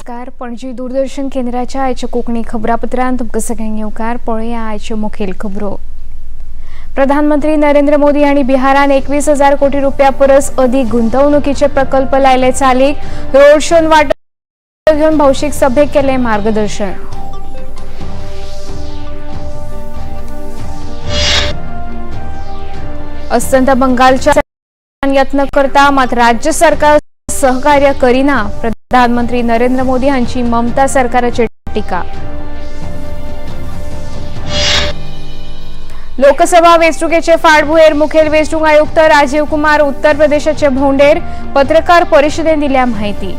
नमस्कार. पणजी दूरदर्शन केंद्राच्या आयच्या कोंकणी खबरापत्रांत तुमकां सगळ्यांक येवकार. पळोवया आयच्यो मुखेल खबरो. प्रधानमंत्री नरेंद्र मोदी हांणी बिहारान 21,000 कोटी रुपया परस अदीक गुंतवणुकीचे प्रकल्प लायले चालीक. रोड शोन वांटो घेवन भौशीक सभेक केलें मार्गदर्शन. अस्तंत बंगालच्या यत्न करता मात राज्य सरकार सहकार्य करीना. प्रधानमंत्री नरेंद्र मोदी हांची ममता सरकाराचेर टीका. लोकसभा वेंचणुकेचे फाटभुंयेर मुखेल वेंचणूक आयुक्त राजीव कुमार उत्तर प्रदेशाचे भोंवडेर. पत्रकार परिशदेन दिल्या म्हायती.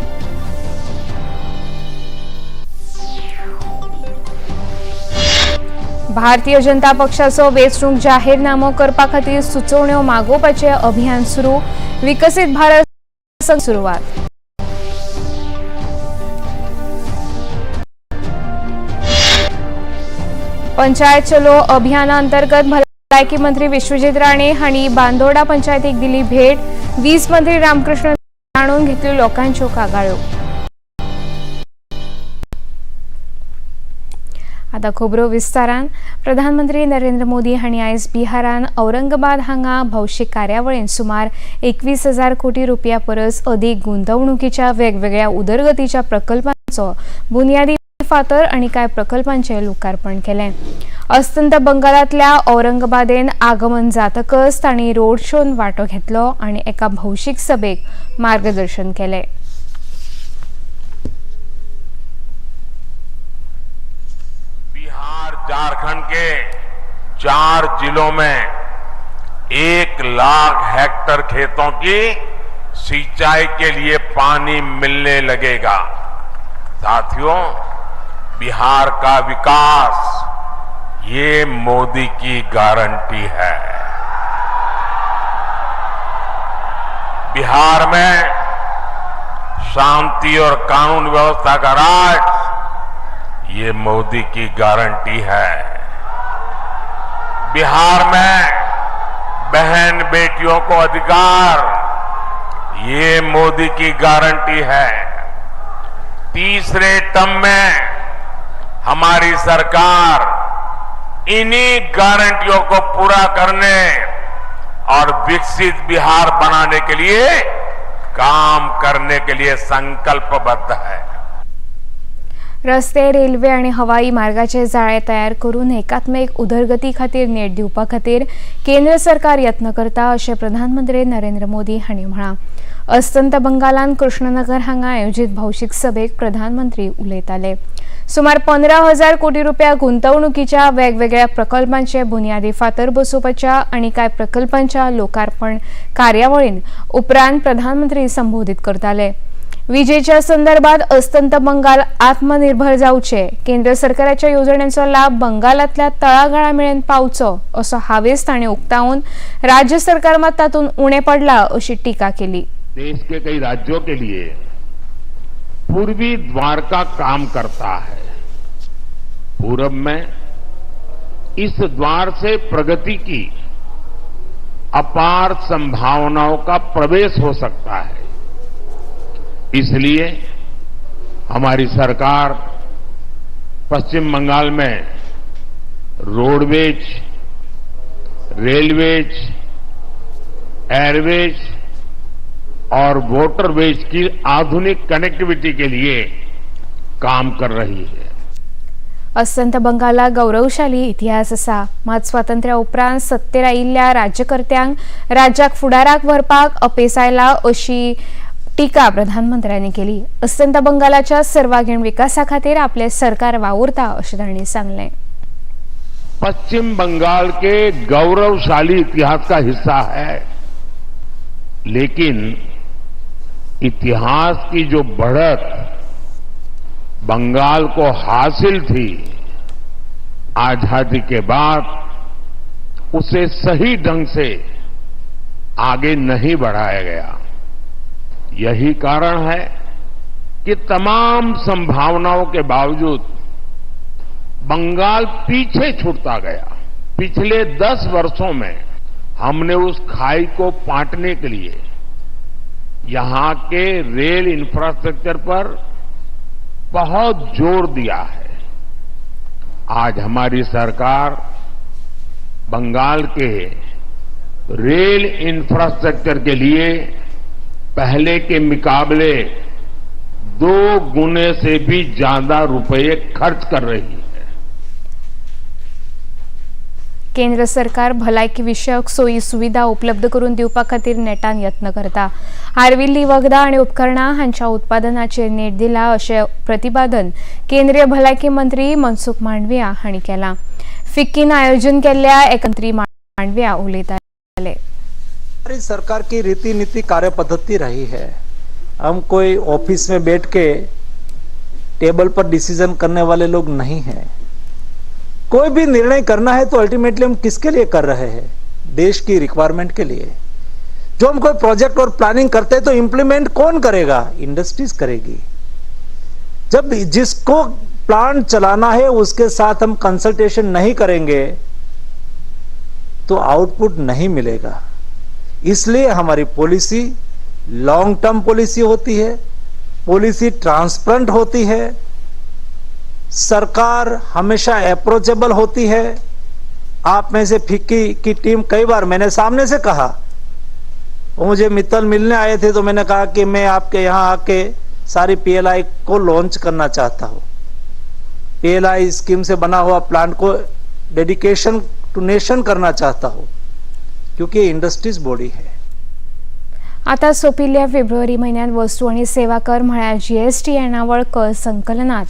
भारतीय जनता पक्षाचो वेंचणूक जाहीरनामो करपा खातीर सुचोवण्यो मागोवपाचें अभियान सुरू. विकसीत भारत सुरवात. पंचायत चलो अभियाना अंतर्गत भलायकी मंत्री विश्वजीत राणे हांणी बांदोडा पंचायतीक दिली भेट. वीज मंत्री रामकृष्ण जाणून घेतल्यो लोकांच्यो कागाळ्यो. आता खबरो विस्तारान. प्रधानमंत्री नरेंद्र मोदी हांणी आयज बिहारान औरंगाबाद हांगा भौशीक कार्यावळीन सुमार 21,000 कोटी रुपया परस अदीक गुंतवणुकीच्या वेगवेगळ्या उदरगतीच्या प्रकल्पांचो बुनियादी फातर आनी कांय प्रकल्पांचें लोकार्पण केलें. अस्तंत बंगालांतल्या औरंगाबादेन आगमन जातकच तांणी रोड शोन वांटो घेतलो आनी एका भौशीक सभेक मार्गदर्शन केलें. बिहार झारखंड के 4 जिलों में 1 लाख हेक्टर खेतों की सिंचाई के लिए पानी मिलने लगेगा। साथियों, बिहार का विकास ये मोदी की गारंटी है। बिहार में शांति और कानून व्यवस्था का राज ये मोदी की गारंटी है। बिहार में बहन बेटियों को अधिकार ये मोदी की गारंटी है। तीसरे टर्म में हमारी सरकार इन्हीं गारंटियों को पूरा करने और विकसित बिहार बनाने के लिए काम करने के लिए संकल्पबद्ध है। रस्ते, रेल्वे आनी हवाई मार्गाचे जाळे तयार करून एकात्मीक उदरगती खातीर नेट दिवपा खातीर केंद्र सरकार यत्न करता अशें प्रधानमंत्री नरेंद्र मोदी हांणी म्हळां. अस्तंत बंगालान कृष्णनगर हांगा आयोजीत भौशीक सभेक प्रधानमंत्री उलयताले. सुमार 15,000 कोटी रुपया गुंतवणुकीच्या वेगवेगळ्या प्रकल्पांचे बुनियादी फातर बसोवपाच्या आनी कांय प्रकल्पांच्या लोकार्पण कार्यावळीन उपरांत प्रधानमंत्री संबोधीत करताले. विजेच्या संदर्भात अस्तंत बंगाल आत्मनिर्भर जावचे, केंद्र सरकाराच्या येवजण्यांचो लाभ बंगालांतल्या तळागाळा मेरेन पावचो असो हावेस ताणें उक्तावन राज्य सरकार मात तातूंत उणें पडला अशी टीका केली. देश के कई राज्यों के लिए पूर्वी द्वार का काम करता है। पूरब में इस द्वार से प्रगति की अपार संभावनाओं का प्रवेश हो सकता है। इसलिए हमारी सरकार पश्चिम बंगाल में रोडवेज, रेलवेज, एयरवेज और वाटरवेज की आधुनिक कनेक्टिविटी के लिए काम कर रही है। अस्तंत बंगालाक गौरवशाली इतिहास आसा. मात स्वातंत्र्या उपरांत सत्तेर आयिल्ल्या राज्यकर्त्यांक राज्याक फुडाराक व्हरपाक अपेस आयला अशी टीका प्रधानमंत्र्यांनी केली. अस्तंत बंगालाच्या सर्वांगीण विकासा खातीर आपले सरकार वावुरता अशें तांणी सांगलें. पश्चिम बंगाल के गौरवशाली इतिहास का हिस्सा है, लेकिन इतिहास की जो बढ़त बंगाल को हासिल थी आजादी के बाद, उसे सही ढंग से आगे नहीं बढ़ाया गया। यही कारण है कि तमाम संभावनाओं के बावजूद बंगाल पीछे छूटता गया। पिछले 10 वर्षों में हमने उस खाई को पाटने के लिए यहां के रेल इंफ्रास्ट्रक्चर पर बहुत जोर दिया है। आज हमारी सरकार बंगाल के रेल इंफ्रास्ट्रक्चर के लिए पहले के मुकाबले 2 गुने से भी ज्यादा रुपए खर्च कर रही है। केंद्र सरकार भलायकी विशयक सोयी सुविधा उपलब्ध करून दिवपा खातीर नेटान यत्न करता। आर्विल्ली वखदां आनी उपकरणां हांच्या उत्पादनाचेर नेट दिला अशें प्रतिपादन केंद्रीय भलायकी मंत्री मनसुख मांडविया हांणी केलां। फिक्कीन आयोजन केल्ल्या एक मंत्री मांडविया उलयताले। हमारी सरकार की रीति नीति कार्य पद्धति रही है। हम कोई ऑफिस में बैठ के टेबल पर डिसीजन करने वाले लोग नहीं हैं। कोई भी निर्णय करना है तो अल्टीमेटली हम किसके लिए कर रहे हैं? देश की रिक्वायरमेंट के लिए। जो हम कोई प्रोजेक्ट और प्लानिंग करते हैं तो इंप्लीमेंट कौन करेगा? इंडस्ट्रीज करेगी। जब जिसको प्लांट चलाना है उसके साथ हम कंसल्टेशन नहीं करेंगे तो आउटपुट नहीं मिलेगा। इसलिए हमारी पॉलिसी लॉन्ग टर्म पॉलिसी होती है, पॉलिसी ट्रांसपेरेंट होती है, सरकार हमेशा अप्रोचेबल होती है। आप में से फिक्की की टीम, कई बार मैंने सामने से कहा, वो मुझे मित्तल मिलने आए थे तो मैंने कहा कि मैं आपके यहाँ आके सारी पीएलआई को लॉन्च करना चाहता हूँ। पीएलआई स्कीम से बना हुआ प्लांट को डेडिकेशन टू नेशन करना चाहता हूँ, क्योंकि इंडस्ट्रीज बॉडी है। आता सोंपिल्ल्या फेब्रुवारी म्हयन्यांत वस्तू आनी सेवा कर म्हळ्यार जीएसटी येणावळ कर संकलनात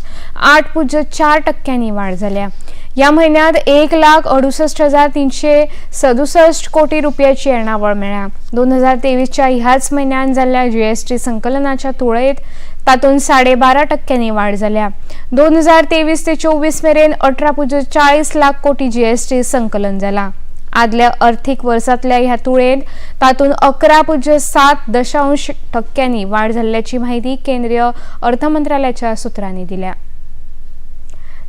8.4% वाड जाल्या। ह्या म्हयन्यांत 1,68,367 कोटी रुपयाची येणावळ मेळ्ळ्या। 2023च्या ह्याच म्हयन्यांत जाल्ल्या जीएसटी संकलनाच्या तुळेंत तातूंत 12.5% वाड जाल्या। 2023 ते 24 मेरेन 18.40 लाख कोटी जीएसटी संकलन जाला। आदल्या अर्थीक वर्सांतल्या ह्या तुळेंत तातूंत 11.7% वाड जाल्ल्याची म्हायती केंद्रीय अर्थ मंत्रालयाच्या सुत्रांनी दिल्या।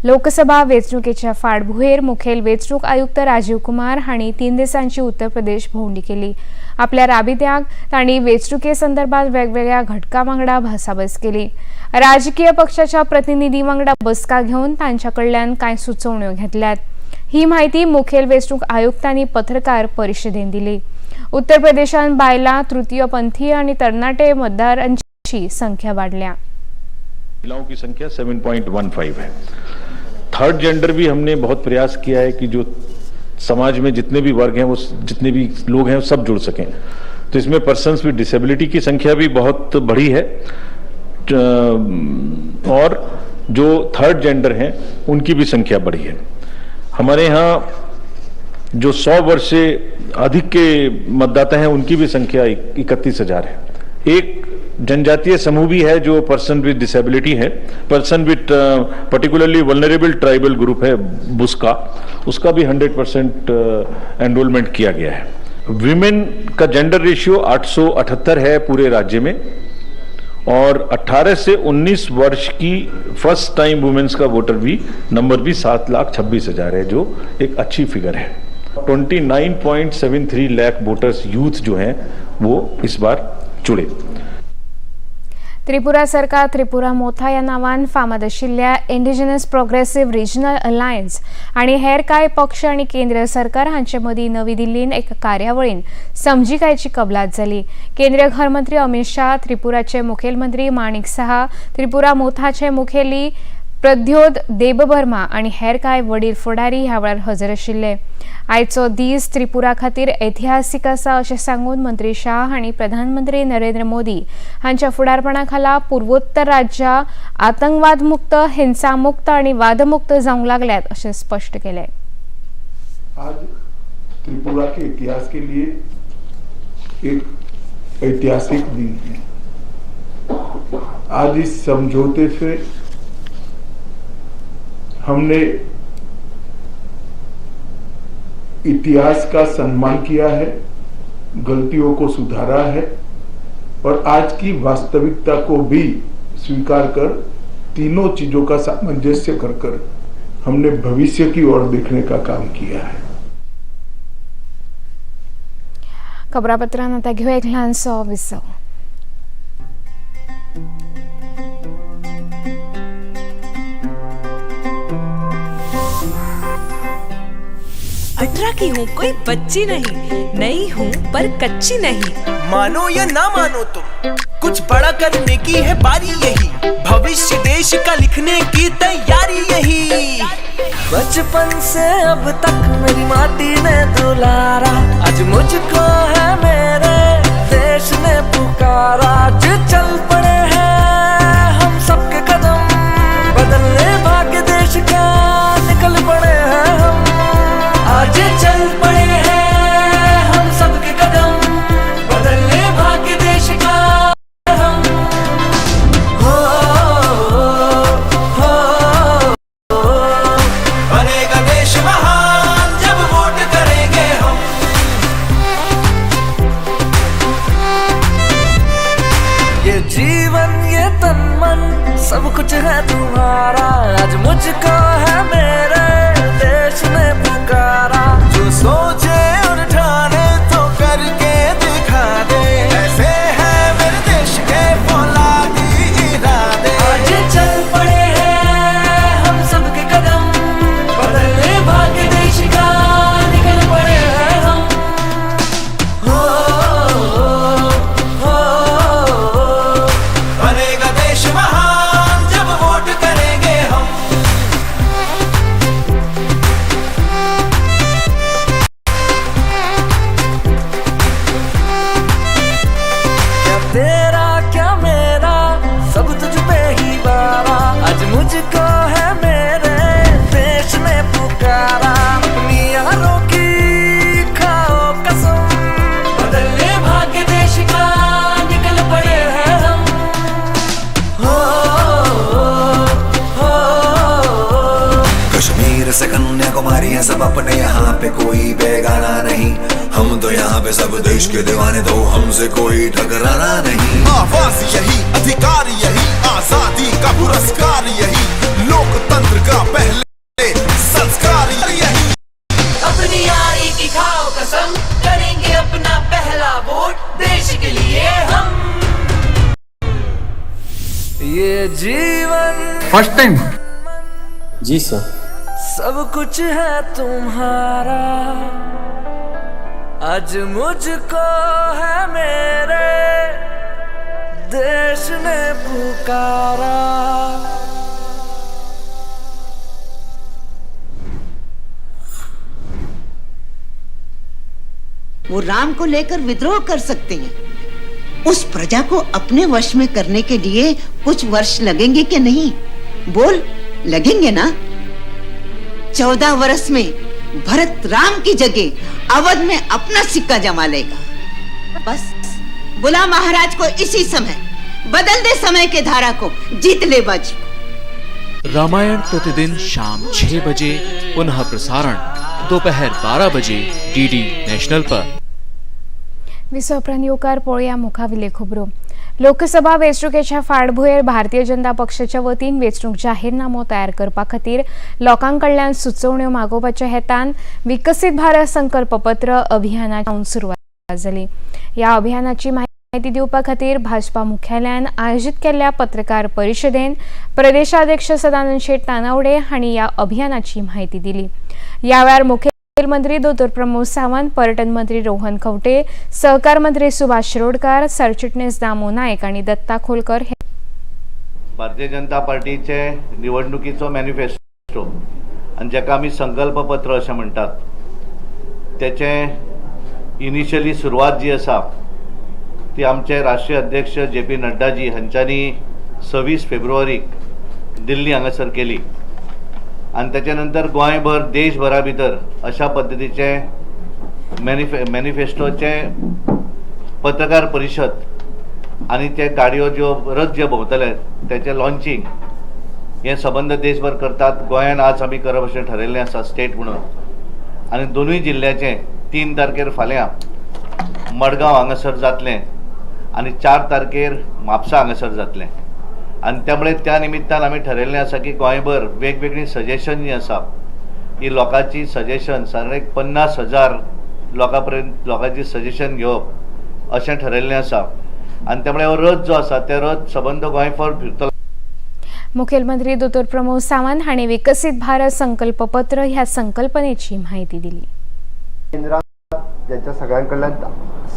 लोकसभा वेंचणुकेच्या फाटभुंयेर मुखेल वेंचणूक आयुक्त राजीव कुमार हांणी 3 दिसांची उत्तर प्रदेश भोंवडी केली। आपल्या राबित्याक तांणी वेंचणुके संदर्भात वेगवेगळ्या घटकां वांगडा भासाभास केली। राजकीय पक्षाच्या प्रतिनिधी वांगडा बसका घेवन तांच्या कडल्यान कांय सुचोवण्यो घेतल्यात। ही म्हायती मुखेल वेंचणूक आयुक्तांनी पत्रकार परिशदेन दिली। उत्तर प्रदेशांत बायलां, तृतीयपंथीय आनी तरणाटे मतदारांची संख्या वाडल्या। महिलाओं की संख्या 7.15 है। थर्ड जेंडर भी हमने बहुत प्रयास किया है कि जो समाज में जितने भी वर्ग हैं, वो जितने भी लोग हैं, वो सब जुड़ सकें। तो इसमें पर्सन्स विद डिसेबिलिटी की संख्या भी बहुत बढ़ी है और जो थर्ड जेंडर हैं उनकी भी संख्या बढ़ी है। हमारे यहाँ जो 100 वर्ष से अधिक के मतदाता हैं उनकी भी संख्या 31,000 है। एक जनजातीय समूह भी है जो पर्सन विद डिसेबिलिटी है, person with particularly vulnerable tribal group है बुस्का, उसका भी 100% एनरोलमेंट किया गया है। विमेन का जेंडर रेशियो 878 है पूरे राज्य में और 18 से 19 वर्ष की फर्स्ट टाइम वुमेन्स का वोटर भी नंबर भी 7,26,000 है, जो एक अच्छी फिगर है। 29.73 लाख वोटर्स यूथ जो हैं वो इस बार जुड़े। त्रिपुरा सरकार त्रिपुरा मोथा ह्या नांवान फामाद आशिल्ल्या इंडिजिनस प्रोग्रेसिव्ह रिजनल अलायन्स आनी हेर कांय पक्ष आनी केंद्र सरकार हांचे मदीं नवी दिल्लींत एका कार्यावळीन समजिकायेची कबलात जाली। केंद्रीय घरमंत्री अमित शाह, त्रिपुराचे मुखेलमंत्री माणिक साहा, त्रिपुरा मोथाचे मुखेली प्रद्योत देबबर्मा आनी हेर कांय वडील फुडारी ह्या वेळार हजर आशिल्ले। आयचो दीस त्रिपुरा खातीर ऐतिहासीक आसा अशें सांगून मंत्री शाह हांणी प्रधानमंत्री नरेंद्र मोदी हांच्या फुडारपणा खाला पुर्वोत्तर राज्यां आतंकवादमुक्त, हिंसामुक्त आनी वादमुक्त जावंक लागल्यात अशें स्पश्ट केलें। आज त्रिपुरा के इतिहास के लिए एक ऐतिहासिक दिन है। आज इस समझौते से हमने इतिहास का सम्मान किया है, गलतियों को सुधारा है और आज की वास्तविकता को भी स्वीकार कर तीनों चीजों का सामंजस्य कर कर हमने भविष्य की ओर देखने का काम किया है। खबरापत्रांत आता घेवया एक ल्हानसो विसव। 18 की हूँ, कोई बच्ची नहीं, नई हूँ पर कच्ची नहीं। मानो या ना मानो तुम, कुछ बड़ा करने की है बारी यही, भविष्य देश का लिखने की तैयारी यही। बचपन से अब तक मेरी माटी ने दुलारा, आज मुझको है मेरे देश ने पुकारा। आज चल पड़े हैं हम सबके कदम, बदलने भाग्य देश का निकल पड़े हैं हम। आज चल पड़े हैं हम सबके कदम, बदलने भाग्य देश का हम। हो हो बनेगा देश महान जब वोट करेंगे हम। ये जीवन ये तन मन सब कुछ है तुम्हारा, आज मुझको है मेरे देश ने पुकारा। जो सोचे और ठाने तो करके दिखा दे, ऐसे हैं मेरे देश के फौलादी इरादे। आज चल पड़े हैं हम सबके कदम, बदलने भाग्य देश का निकल पड़े हैं हम। हो हो बनेगा देश महान जब वोट करेंगे हम। क्या तेरा क्या मेरा सब तुझ पे ही बारा, आज मुझको है मेरे देश ने पुकारा। अपनी यारों की खाओ कसम, बदलने भाग्य देश का निकल पड़े हैं हम। हो हो कश्मीर से कन्याकुमारी है सब अपने यहाँ पे, कोई बेगाना नहीं। हम तो यहाँ पे सब देश के दीवाने, तो हमसे कोई टकराना नहीं। आवाज यही, अधिकार यही, आजादी का पुरस्कार यही, लोकतंत्र का पहले संस्कार यही। अपनी यारी की खाओ कसम, करेंगे अपना पहला वोट देश के लिए हम। ये जीवन फर्स्ट टाइम। जी सर। सब कुछ है तुम्हारा, आज मुझको है मेरे देश ने पुकारा। वो राम को लेकर विद्रोह कर सकते हैं, उस प्रजा को अपने वश में करने के लिए कुछ वर्ष लगेंगे कि नहीं? बोल, लगेंगे ना? 14 वर्ष में भरत राम की जगह अवध में अपना सिक्का जमा लेगा। बस बुला महाराज को इसी समय, बदल दे समय के धारा को, जीत ले बाजी। रामायण प्रतिदिन शाम 6 बजे, पुनः प्रसारण दोपहर 12 बजे डीडी नेशनल पर। विसव उपरांत येवकार पळोवया मुखाविले खबरो। लोकसभा वेंचणुकेच्या फाटभुंयेर भारतीय जनता पक्षाच्या वतीन वेंचणूक जाहीरनामो तयार करपा खातीर लोकां कडल्यान सुचोवण्यो मागोवपाच्या हेतान विकसीत भारत संकल्पपत्र अभियानाक सुरवात जाली। ह्या अभियानाची माहिती दिवपा खातीर भाजपा मुख्यालयान आयोजीत केल्ल्या पत्रकार परिशदेन प्रदेशाध्यक्ष सदानंद शेट तानावडे हांणी ह्या अभियानाची माहिती दिली। ह्या वेळार मुख्यमंत्री दोतोर प्रमोद सावंत, पर्यटन मंत्री रोहन खंवटे, सहकार मंत्री सुभाष शिरोडकर, सरचिटणीस दामू नायक आनी दत्ता खोलकर हे भारतीय जनता पार्टीचे निवडणुकीचो मॅनिफेस्टो आनी जाका आमी संकल्पपत्र अशें म्हणटात तेचें इनिशियली सुरवात जी आसा ती आमचे राष्ट्रीय अध्यक्ष जे पी नड्डाजी हांच्यांनी 26 फेब्रुवारीक दिल्ली हांगासर केली आनी तेच्या नंतर गोंयभर देशभरा भितर अशा पद्दतीचे मॅनिफेस्टोचे पत्रकार परिशद आनी ते गाडयो ज्यो रथ जे भोंवतले तेचें लॉन्चिंग हें सबंद देशभर करतात। गोंयान आज आमी करप अशें ठरयल्लें आसा स्टेट म्हणून आनी दोनूय जिल्ल्याचें 3 तारखेर फाल्यां मडगांव हांगासर जातलें आनी 4 तारखेर म्हापसा हांगासर जातलें आनी त्यामुळे त्या निमित्तान आमी ठरयल्लें आसा की गोंयभर वेगवेगळीं सजेशन जीं आसा ही लोकांची सजेशन सादारण एक 50,000 लोकां पर्यंत लोकांची सजेशन घेवप अशें ठरयल्लें आसा आनी त्यामुळे हो रथ जो आसा ते रथ सबंद गोंयभर फिरतलो। मुखेलमंत्री दोतोर प्रमोद सावंत हांणी विकसीत भारत संकल्पपत्र ह्या संकल्पनेची माहिती दिली। ज्यांच्या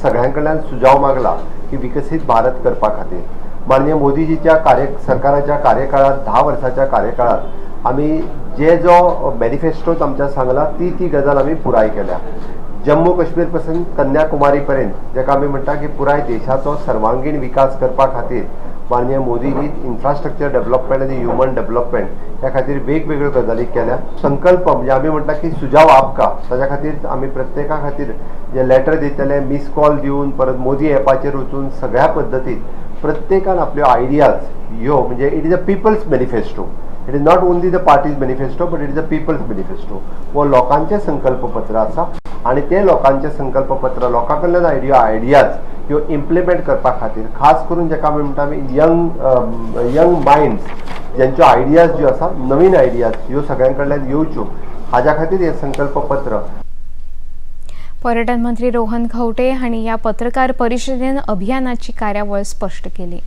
सगळ्यां कडल्यान सुजाव मागला की विकसीत भारत करपा खातीर माननीय मोदीजीच्या सरकाराच्या कार्यकाळात, 10 वर्साच्या कार्यकाळात आमी जे जो मॅनिफेस्टोत आमच्या सांगला ती ती गजाल आमी पुराय केल्या. जम्मू काश्मीर पासून कन्याकुमारी पर्यंत, जेका आमी म्हणटा की पुराय देशाचो सर्वांगीण विकास करपा खातीर माननीय मोदीजी इन्फ्रास्ट्रक्चर डेव्हलपमेंट आनी ह्युमन डेव्हलपमेंट ह्या खातीर वेगवेगळ्यो गजाली केल्या. संकल्प म्हणजे आमी म्हणटा की सुजाव आपका, ताच्या खातीर आमी प्रत्येका खातीर जे लेटर दितले, मिस कॉल दिवन, परत मोदी एपाचेर वचून सगळ्या पद्दतीन प्रत्येकान आपल्यो आयडियाज ह्यो, म्हणजे it is a people's manifesto. It is not only the party's manifesto, but it is a people's manifesto. हो लोकांचें संकल्पपत्र आसा आनी ते लोकांचें संकल्पपत्र लोकां कडल्यान आयडियाज ह्यो इम्प्लिमेंट करपा खातीर, खास करून जेका आमी म्हणटा आमी यंग यंग मायंड्स, ज्यांच्यो आयडियाज ज्यो आसा, नवीन आयडियाज ह्यो सगळ्यां कडल्यान येवच्यो, हाज्या खातीर हें संकल्पपत्र. पर्यटन मंत्री रोहन खंवटे हांणी ह्या पत्रकार परिशदेन अभियानाची कार्यावळ स्पश्ट केली.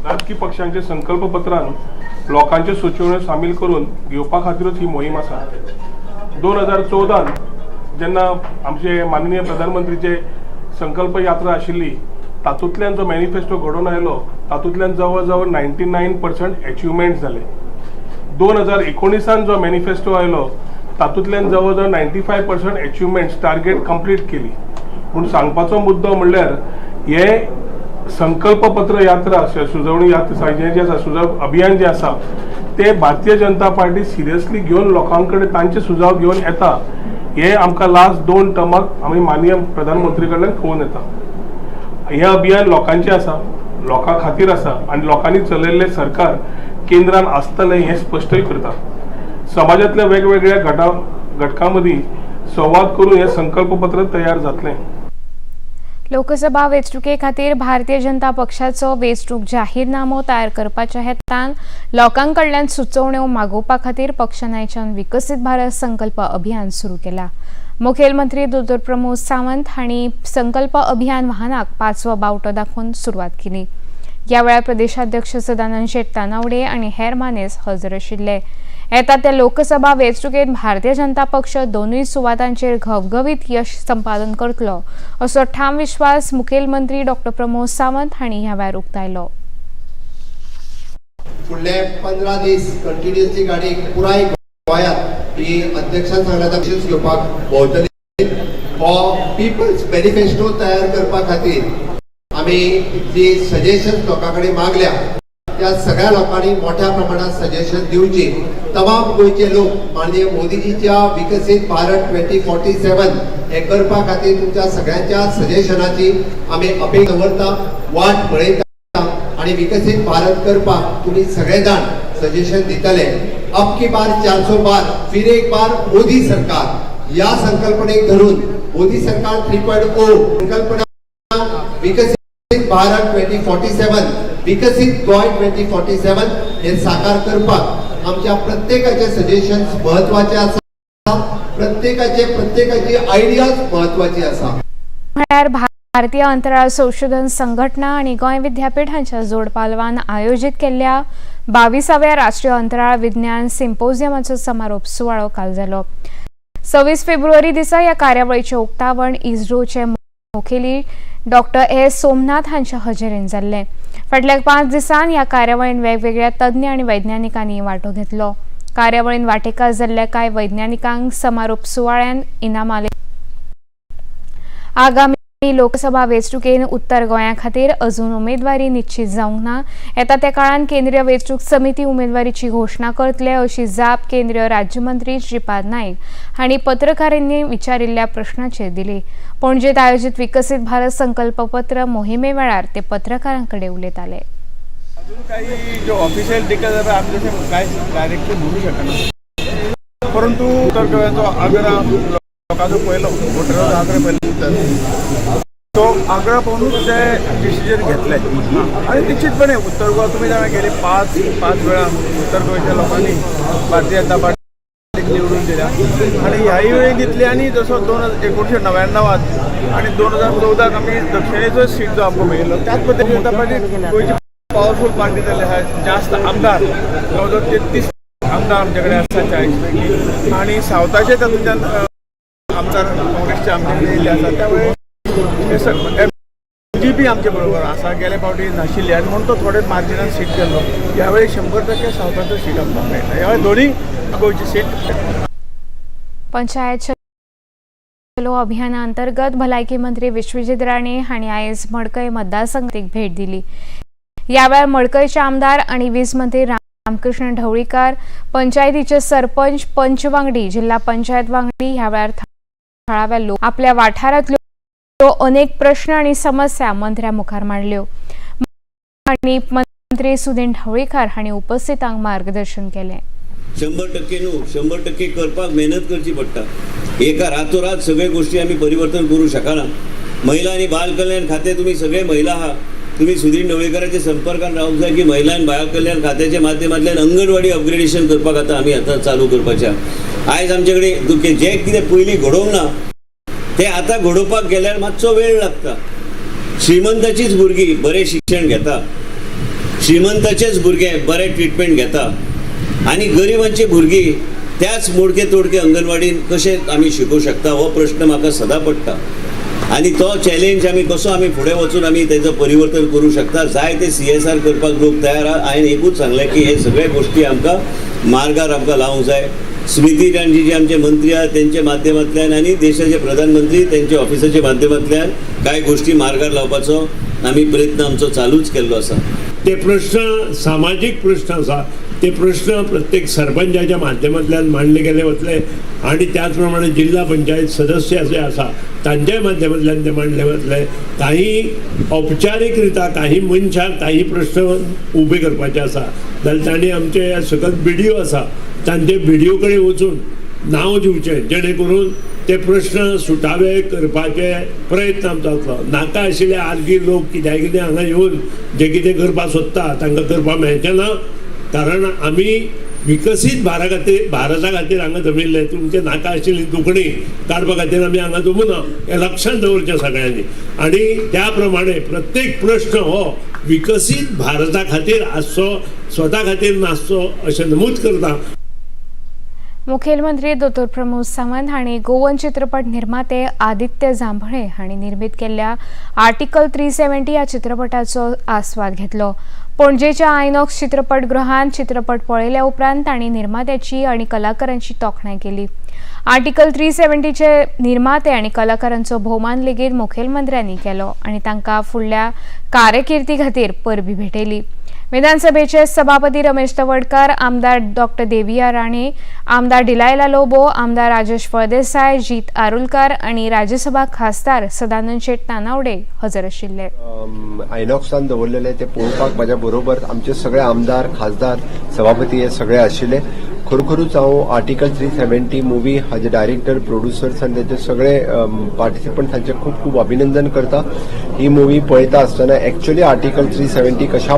राजकी पक्षांचे संकल्पपत्रान लोकांच्यो सुचोवण्यो सामील करून घेवपा खातीरूच ही मोहीम आसा. 2014न जेन्ना आमचे माननीय प्रधानमंत्रीचे संकल्प यात्रा आशिल्ली, तातूंतल्यान जो मॅनिफेस्टो घडोवन आयलो, तातूंतल्यान जवळ जवळ 99% एचिवमेंट जाले. 2019 जो मॅनिफेस्टो आयलो, तातूंतल्यान जवळ जवळ 95% एचिवमेंट्स टार्गेट कंप्लीट केली. पूण सांगपाचो मुद्दो म्हणल्यार हे संकल्पपत्र यात्रा, सुचोवणी यात्रा जें जें आसा, सुजाव अभियान जें आसा, ते भारतीय जनता पार्टी सिरियसली घेवन लोकां कडेन तांचे सुजाव घेवन येता, हे आमकां लास्ट दोन टर्माक आमी माननीय प्रधानमंत्री कडल्यान कळून येता. हें अभियान लोकांचें आसा, लोकां खातीर आसा आनी लोकांनी चलयल्लें सरकार केंद्रान आसतलें हें स्पश्टय करता. समाजांतल्या वेगवेगळ्या घटकां मदीं संवाद करून हें संकल्पपत्र तयार जातलें. लोकसभा वेंचणुके खातीर भारतीय जनता पक्षाचो वेंचणूक जाहीरनामो तयार करपाच्या हेतान लोकां कडल्यान सुचोवण्यो मागोवपा खातीर पक्षान आयच्यान विकसीत भारत संकल्प अभियान सुरू केला. मुखेलमंत्री दोतोर प्रमोद सावंत हांणी संकल्प अभियान वाहनाक पाचवो बावटो दाखोवन सुरवात केली. ह्या वेळार प्रदेशाध्यक्ष सदानंद शेट तानावडे आनी हेर मानेस्त हजर आशिल्ले. येता त्या लोकसभा वेंचणुकेंत भारतीय जनता पक्ष दोनूय सुवातांचेर घवघवीत यश संपादन करतलो, असो ठाम विश्वास मुखेलमंत्री डॉ प्रमोद सावंत हांणी ह्या वेळार उक्तायलो. फुडले 15 दीस कंटिन्युअसली गाडी पुराय गोंयांत ही अध्यक्षान सांगला तशेंच घेवपाक भोंवतली. हो पिपल्स मॅनिफेस्टो तयार करपा खातीर आमी जी सजेशन लोकां कडेन मागल्या, त्या सगळ्या लोकांनी मोठ्या प्रमाणात सजेशन दिवची. तमाम गोंयचे लोक माननीय मोदीजीच्या विकसीत भारत 2047 हे करपा खातीर तुमच्या सगळ्यांच्या सजेशनाची आमी अपेक्षा दवरता, वाट पळयता आणि विकसीत भारत करपाक तुम्ही सगळे जाण सजेशन दितले. अब की बार 400 पार, फिर एक बार मोदी सरकार या संकल्पनेक धरून मोदी सरकार 3.0 संकल्पना, विकसीत भारत 2047, विकसीत गोंय 2047 हे साकार करपाक आमच्या प्रत्येकाचे सजेशन्स महत्वाचे आसा. प्रत्येकाची आयडियाज महत्वाची आसा. म्हळ्यार भारतीय अंतराळ संशोधन संघटना आनी गोंय विद्यापीठ हांच्या जोड पालवान आयोजीत केल्ल्या 22व्या राष्ट्रीय अंतराळ विज्ञान सिम्पोजियमाचो समारोप सुवाळो काल जालो. 26 फेब्रुवारी दिसा ह्या कार्यावळीचें उक्तावण इस्रोचे मुखेली डॉक्टर एस सोमनाथ हांच्या हजेरेन जाल्लें. फाटल्या 5 दिसांत ह्या कार्यावळीन वेगवेगळ्या तज्ञ आनी वैज्ञानिकांनी वांटो घेतलो. कार्यावळीन वांटेकार जाल्ल्या कांय वैज्ञानिकांक समारोप सुवाळ्यान इनामां. आगामी लोकसभा वेंचणुकेन उत्तर गोंया खातीर अजून उमेदवारी निश्चित जावंक ना. येता त्या काळात केंद्रीय वेंचणूक समिती उमेदवारीची घोशणा करतले, अशी जाप केंद्रीय राज्यमंत्री श्रीपाद नायक हांणी पत्रकारांनी विचारिल्ल्या प्रश्नाचेर दिली. पणजेत आयोजीत विकसीत भारत संकल्पपत्र मोहिमे वेळार ते पत्रकारां कडेन उलयताले. अजून काही जो ऑफिशियल डिक्लेअर झालं, आम्ही तसे काय डायरेक्टली म्हणू शकना, परंतु उत्तर गोव्याचो आग्रह लोकांचो पयलो, वोटराचो आग्रह पयलो, तो आग्रह पळोवनूच ते डिसिजन घेतले आणि निश्चितपणे उत्तर गोवा तुम्ही जाणा गेले पाच पाच वेळा उत्तर गोंयच्या लोकांनी भारतीय जनता पार्टीक निवडून दिल्या आणि ह्याही वेळी दितली. आणि जसो 1999त आणि 2014त आमी दक्षिणेचो सीट जो आमकां मेळिल्लो, त्याच पद्दतीन जनता पार्टी गोंयची पावरफूल पार्टी जाल्ली आहा. जास्त आमदार, जवळ जवळ 33 आमदार आमचे कडेन आसा 40 पैकी आणि सावथाचे तातूंतल्यान आमदार काँग्रेसचे. पक्ष आमचे कडेन येयल्ले आसा. त्यामुळे एमजीपी आमचे बरोबर आसा, गेले फावटी नाशिल्ले आनी म्हणून तो थोडे मार्जिनान सीट गेल्लो. ह्या वेळी 100% सावथाचो सीट आमकां मेळटा. ह्या वेळी दोनूय गोंयची सीट. पंचायत चलो अभियाना अंतर्गत भलायकी मंत्री विश्वजीत राणे हांणी आयज मडकय मतदारसंघाक भेट दिली. ह्या वेळार मडकयचे आमदार आनी वीज मंत्री रामकृष्ण ढवळीकार, पंचायतीचे सरपंच, पंच वांगडी, जिल्हा पंचायत वांगडी, ह्या वेळार थळाव्या लोक आपल्या वाठारांतल्यो अनेक प्रश्न आनी समस्या मंत्र्या मुखार मांडल्यो आनी मंत्री सुदिन ढवळीकार हांणी उपस्थितांक मार्गदर्शन केलें. 100% न्हू, 100% करपाक मेहनत करची पडटा. एका रातोरात सगळे गोष्टी आमी परिवर्तन करूं शकना. महिला आनी बाल कल्याण खातें, तुमी सगळे महिला आहा, तुमी सुदीन ढवळीकराच्या संपर्कान रावंक जाय की महिला आनी बाल कल्याण खात्याच्या माध्यमांतल्यान अंगणवाडी अपग्रेडेशन करपाक आतां आमी आतां चालू करपाचें आहा. आयज आमचे कडेन जें कितें पयलीं घडोवंक ना तें आतां घडोवपाक गेल्यार मातसो वेळ लागता. श्रीमंताचीच भुरगीं बरें शिक्षण घेता, श्रीमंताचेच भुरगे बरें ट्रिटमेंट घेता आनी गरिबांची भुरगीं त्याच मोडके तोडके अंगणवाडीन कशें आमी शिकोवंक शकता हो प्रश्न म्हाका सदां पडटा. आनी तो चॅलेंज आमी कसो आमी फुडें वचून आमी तेजो परिवर्तन करूं शकता. जाय ते सीएसआर करपाक लोक तयार आहा. हांवें एकूच सांगलें की हे सगळे गोश्टी आमकां मार्गार आमकां लावंक जाय. स्मृती इराणी जे आमचे मंत्री आहात तेंच्या माध्यमांतल्यान आनी देशाचे प्रधानमंत्री तेंच्या ऑफिसाच्या माध्यमांतल्यान कांय गोश्टी मार्गार लावपाचो आमी प्रयत्न आमचो चालूच केल्लो आसा. ते प्रश्न सामाजीक प्रश्न आसा, ते प्रश्न प्रत्येक सरपंचाच्या माध्यमांतल्यान मांडले गेले वतले आनी त्याच प्रमाणे जिल्हा पंचायत सदस्य जे आसा तांच्या माध्यमांतल्यान ते मांडले वतले. काही औपचारीक रिता काही मनशांक काही प्रश्न उबे करपाचे आसा जाल्यार तांणी आमचे सकयल बीडीओ आसा तांचे बीडीओ कडेन वचून नांव दिवचें, जेणे करून ते प्रश्न सुटावे करपाचे प्रयत्न आमचो जातलो. नाका आशिल्ले आर्गी लोक कित्याक कितें हांगा येवन जे कितें करपाक सोदता तांकां करपाक मेळचें ना, कारण आमी विकसीत भारता खातीर हांगा जमिल्ले. तुमचे नाका आशिल्ली दुखणी काडपा खातीर आमी हांगा जमुना हें लक्षांत दवरचें सगळ्यांनी. आनी त्या प्रमाणे प्रत्येक प्रश्न हो विकसीत भारता खातीर आसचो, स्वता खातीर नासचो अशें नमूद करता. मुखेलमंत्री दोतोर प्रमोद सावंत हांणी गोवन चित्रपट निर्माते आदित्य जांभळे हांणी निर्मीत केल्ल्या आर्टिकल 370 ह्या चित्रपटाचो आस्वाद घेतलो. पणजेच्या आयनॉक्स चित्रपटगृहांत चित्रपट पळयल्या उपरांत तांणी निर्मात्याची आनी कलाकारांची तोखणाय केली. आर्टिकल 370चे निर्माते आनी कलाकारांचो भोवमान लेगीत मुखेलमंत्र्यांनी केलो आनी तांकां फुडल्या कारकिर्दी खातीर परबी भेटयली. विधानसभेचे सभापती रमेश तवडकर, आमदार डॉक्टर देविया राणे, आमदार डिलायला लोबो, आमदार राजेश फळदेसाय, जीत आरुलकर आनी राज्यसभा खासदार सदानंद शेट तानावडे हजर आशिल्ले. आयनॉक्सान दवरलेले ते पळोवपाक म्हाज्या बरोबर आमचे सगळे आमदार, खासदार, सभापती हे सगळे आशिल्ले. खरोखरूच हांव आर्टिकल 370 मुवी हाजे डायरेक्टर, प्रोड्युसर्स आनी तेचे सगळे पार्टिसिपंट हांचे खूब खूब अभिनंदन करता. ही मुवी पळयता आसतना एक्च्युअली आर्टिकल 370 कशा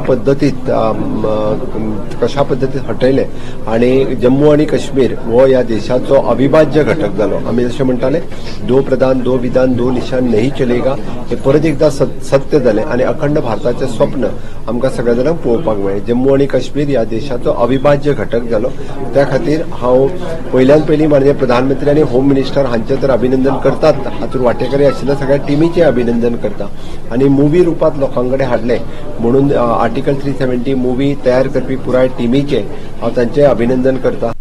पद्दतीन हटयले आनी जम्मू आनी काश्मीर हो ह्या देशाचो अविभाज्य घटक जालो. आमी जशें म्हणटाले, दो प्रधान, दो विधान, दो निशान नहीं चलेगा, हे परत एकदा सत्य जालें आनी अखंड भारताचें स्वप्न आमकां सगळ्या जाणांक पळोवपाक मेळ्ळें. जम्मू आनी काश्मीर ह्या देशाचो अविभाज्य घटक जालो. त्या खातीर हांव पयल्यान पयलीं माननीय प्रधानमंत्री आनी होम मिनिस्टर हांचें तर अभिनंदन करतात, हातूंत वांटेकरी आशिल्ल्या सगळ्या टिमीचें अभिनंदन करता आनी मुवी रुपांत लोकां कडेन हाडलें म्हणून आर्टिकल 370 मुवी तयार करपी पुराय टिमीचें हांव तांचें अभिनंदन करता.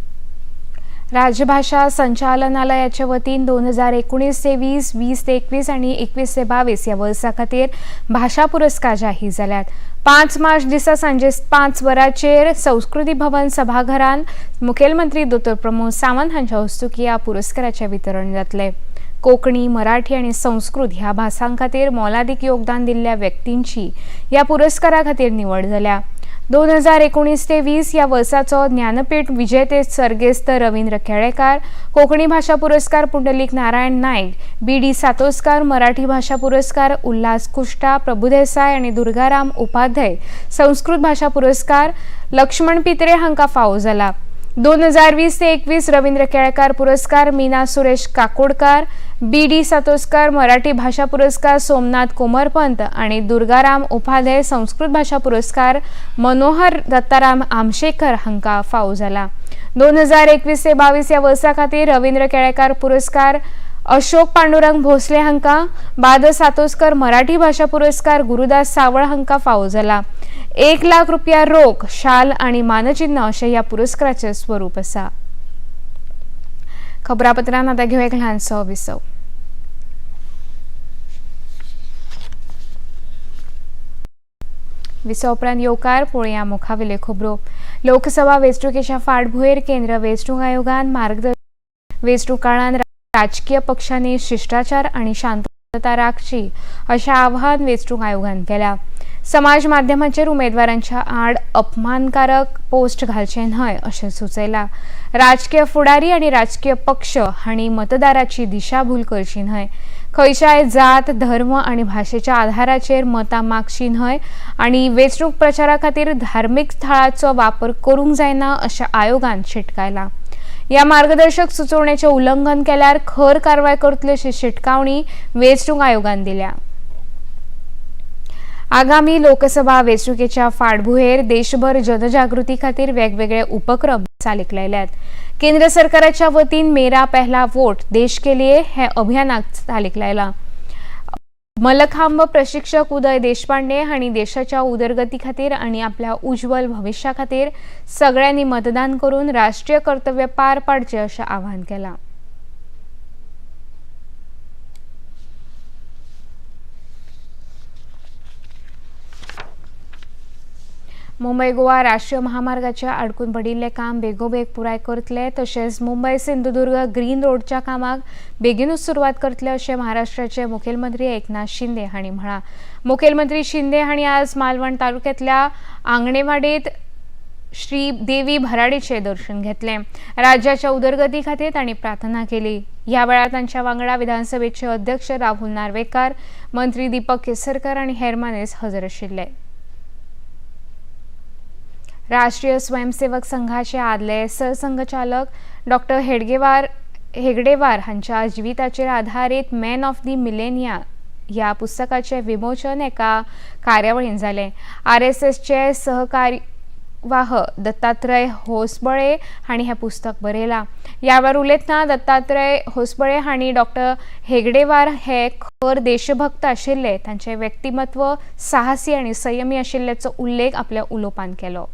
राजभाषा संचालनालयाच्या वतीन 2019 ते 20, 20 ते 21 आनी 21 ते 22 ह्या वर्सा खातीर भाशा पुरस्कार जाहीर जाल्यात. 5 मार्च दिसा सांजे 5 वरांचेर संस्कृती भवन सभाघरांत मुखेलमंत्री दोतोर प्रमोद सावंत हांच्या हस्तुकीं ह्या पुरस्काराचें वितरण जातलें. कोंकणी, मराठी आनी संस्कृत ह्या भासां खातीर मोलादीक योगदान दिल्ल्या व्यक्तींची ह्या पुरस्कारा खातीर निवड जाल्या. 2019 ते 20 ह्या वर्साचो ज्ञानपीठ विजेते सर्गेस्त रवींद्र केळेकार, कोंकणी भाशा पुरस्कार पुंडलीक नारायण नायक, बी डी सातोस्कार, मराठी भाशा पुरस्कार उल्हास कुष्टा प्रभुदेसाय आनी दुर्गाराम उपाध्याय, संस्कृत भाशा पुरस्कार लक्ष्मण पित्रे हांकां फावो जाला. 2020 ते 21 रवींद्र केळेकार पुरस्कार मीना सुरेश काकोडकार, बी डी सातोस्कर, मराठी भाशा पुरस्कार सोमनाथ कोमरपंत आनी दुर्गाराम उपाध्याय, संस्कृत भाशा पुरस्कार मनोहर दत्ताराम आमशेकर हांकां फावो जाला. 2021 ते 22 ह्या वर्सा खातीर रवींद्र केळेकार पुरस्कार अशोक पांडुरंग भोसले हांकां, बादल सातोस्कर मराठी भाशा पुरस्कार गुरुदास सावळ हांकां फावो जाला। 1 लाख रुपया रोख, शाल आनी मानचिन्ह अशें ह्या पुरस्काराचें स्वरूप आसा। खबरापत्रान आतां घेवया एक ल्हानसो विसव। विसव उपरांत येवकार पळोवया मुखावेल्यो खबरो। लोकसभा वेंचणुकेच्या फाटभुंयेर केंद्र वेंचणूक आयोगान मार्गदर्शन वेंचणूक काळान राजकीय पक्षांनी शिष्टाचार आणि शांतता राखची अशें आवाहन वेंचणूक आयोगान केलां। समाज माध्यमाचेर उमेदवारांच्या आड अपमानकारक पोस्ट घालचे न्हय अशें सुचयलां। राजकीय फुडारी आनी राजकीय पक्ष हांणी मतदाराची दिशाभूल करची न्हय। खंयच्याय जात, धर्म आनी भाशेच्या आधाराचेर मतां मागची न्हय आनी वेंचणूक प्रचारा खातीर धार्मीक थळाचो वापर करूंक जायना अशें आयोगान शिटकायलां। ह्या मार्गदर्शक सुचोवणेचें उल्लंघन केल्यार खर कारवाय करतले अशी शिटकावणी वेंचणूक आयोगान दिल्या। आगामी लोकसभा वेंचणुकेच्या फाटभुंयेर देशभर जनजागृती खातीर वेगवेगळे उपक्रम चालीक लायल्यात। केंद्र सरकाराच्या वतीन मेरा पहला वोट देश के लिए हे अभियानाक चालीक लायलां। मल्लखांब प्रशिक्षक उदय देशपांडे हांणी देशाच्या उदरगती खातीर आनी आपल्या उज्ज्वल भविश्या खातीर सगळ्यांनी मतदान करून राष्ट्रीय कर्तव्य पार पाडचें अशें आवाहन केलां। मुंबय गोवा राष्ट्रीय महामार्गाच्या आडकून पडिल्लें काम बेगोबेग पुराय करतले तशेंच मुंबय सिंधुदुर्ग ग्रीन रोडच्या कामाक बेगीनूच सुरवात करतले अशें महाराष्ट्राचे मुखेलमंत्री एकनाथ शिंदे हांणी म्हळां। मुखेलमंत्री शिंदे हांणी आज मालवण तालुक्यांतल्या आंगणेवाडीत श्री देवी भराडीचें दर्शन घेतलें। राज्याच्या उदरगती खातीर तांणी प्रार्थना केली। ह्या वेळार तांच्या वांगडा विधानसभेचे अध्यक्ष राहुल नार्वेकार, मंत्री दीपक केसरकर आनी हेर मानेस्त हजर आशिल्ले। राष्ट्रीय स्वयंसेवक संघाचे आदले सरसंघचालक डॉक्टर हेगडेवार हांच्या जिविताचेर आधारीत मॅन ऑफ the millennia ह्या पुस्तकाचे विमोचन एका कार्यावळीन जालें। आरएसएसचे सहकार्यवाह दत्तात्रय होसबळे हांणी हें पुस्तक बरयलां। ह्या वेळार उलयतना दत्तात्रय होसबळे हांणी डॉक्टर हेगडेवार हे खर देशभक्त आशिल्ले, तांचें व्यक्तिमत्व साहसी आनी संयमी आशिल्ल्याचो उल्लेख आपल्या उलोवपान केलो।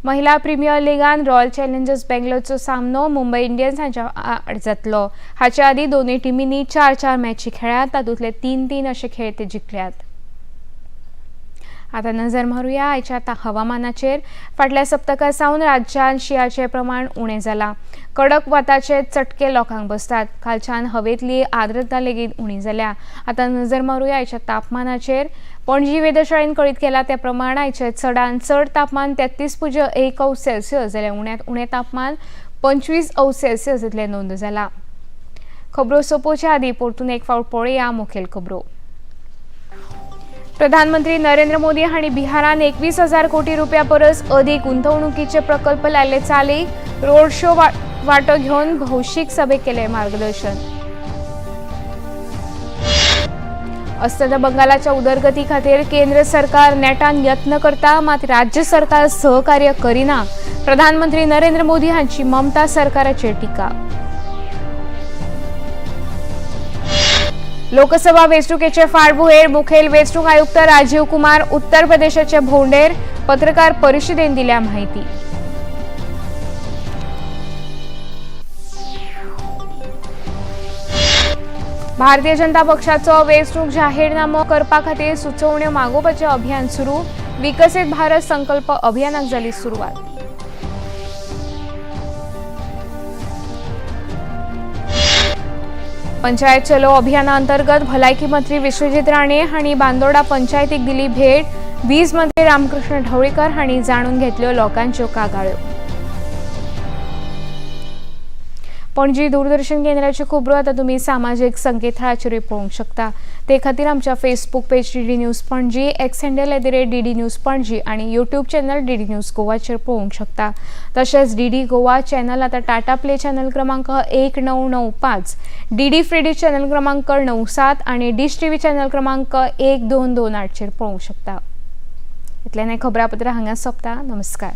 महिला प्रिमियर लिगान रॉयल चॅलेंजर्स बेंगलोरचो सामनो मुंबय इंडियन्स हांच्या आड जातलो। हाचे आदीं दोनूय टिमींनी 4-4 मॅची खेळ्ळ्यात, तातूंतले 3-3 अशे खेळ ते जिखल्यात। आतां नजर मारुया आयच्या हवामानाचेर। फाटल्या सप्तका सावन राज्यांत शिंयाचें प्रमाण उणें जालां। कडक वताचे चटके लोकांक बसतात। कालच्यान हवेंतली आर्द्रता लेगीत उणी जाल्या। आतां नजर मारुया आयच्या तापमानाचेर। पणजी वेधशाळेन कळीत केला त्या प्रमाण आयचें चडांत चड तापमान 33.1 अंश सेल्सियस जाल्यार उण्यांत उणें तापमान 25 अंश सेल्सियस इतलें नोंद जालां। खबरो सोंपोवच्या आदीं परतून एक फावट पळोवया मुखेल खबरो। प्रधानमंत्री नरेंद्र मोदी हांणी बिहारान 21,000 कोटी रुपया परस अदीक गुंतवणुकीचे प्रकल्प लायले चालीक। रोड शो वांटो घेवन भौशीक सभेक केलें मार्गदर्शन। अस्तंत बंगालाच्या उदरगती खातीर केंद्र सरकार नेटान यत्न करता, मात राज्य सरकार सहकार्य करिना। प्रधानमंत्री नरेंद्र मोदी हांची ममता सरकाराचेर टिका। लोकसभा वेंचणुकेचे फाटभुंयेर मुखेल वेंचणूक आयुक्त राजीव कुमार उत्तर प्रदेशाचे भोंवडेर, पत्रकार परिशदेन दिल्या माहिती। भारतीय जनता पक्षाचो वेंचणूक जाहीरनामो करपा खातीर सुचोवण्यो मागोवपाचें अभियान सुरू। विकसीत भारत संकल्प अभियानाक जाली सुरवात। पंचायत चलो अभियाना अंतर्गत भलायकी मंत्री विश्वजीत राणे हांणी बांदोडा पंचायतीक दिली भेट। वीज मंत्री रामकृष्ण ढवळीकर हांणी जाणून घेतल्यो लोकांच्यो कागाळ्यो। पणजी दूरदर्शन केंद्राच्यो खबरो आतां तुमी सामाजीक संकेतथळाचेरूय पळोवंक शकता। ते खातीर आमच्या Facebook page DD news Panaji, X handle @DD news Panaji आनी यूट्यूब चॅनल डीडी न्यूज गोवाचेर पळोवंक शकता। तशेंच डीडी गोवा चॅनल आतां टाटा प्ले चॅनल क्रमांक 1995, डीडी फ्री डी चॅनल क्रमांक 97 आनी डिश टीव्ही चॅनल क्रमांक 1228 चेर पळोवंक शकता। इतल्यान हें खबरापत्र हांगा सोंपता। नमस्कार।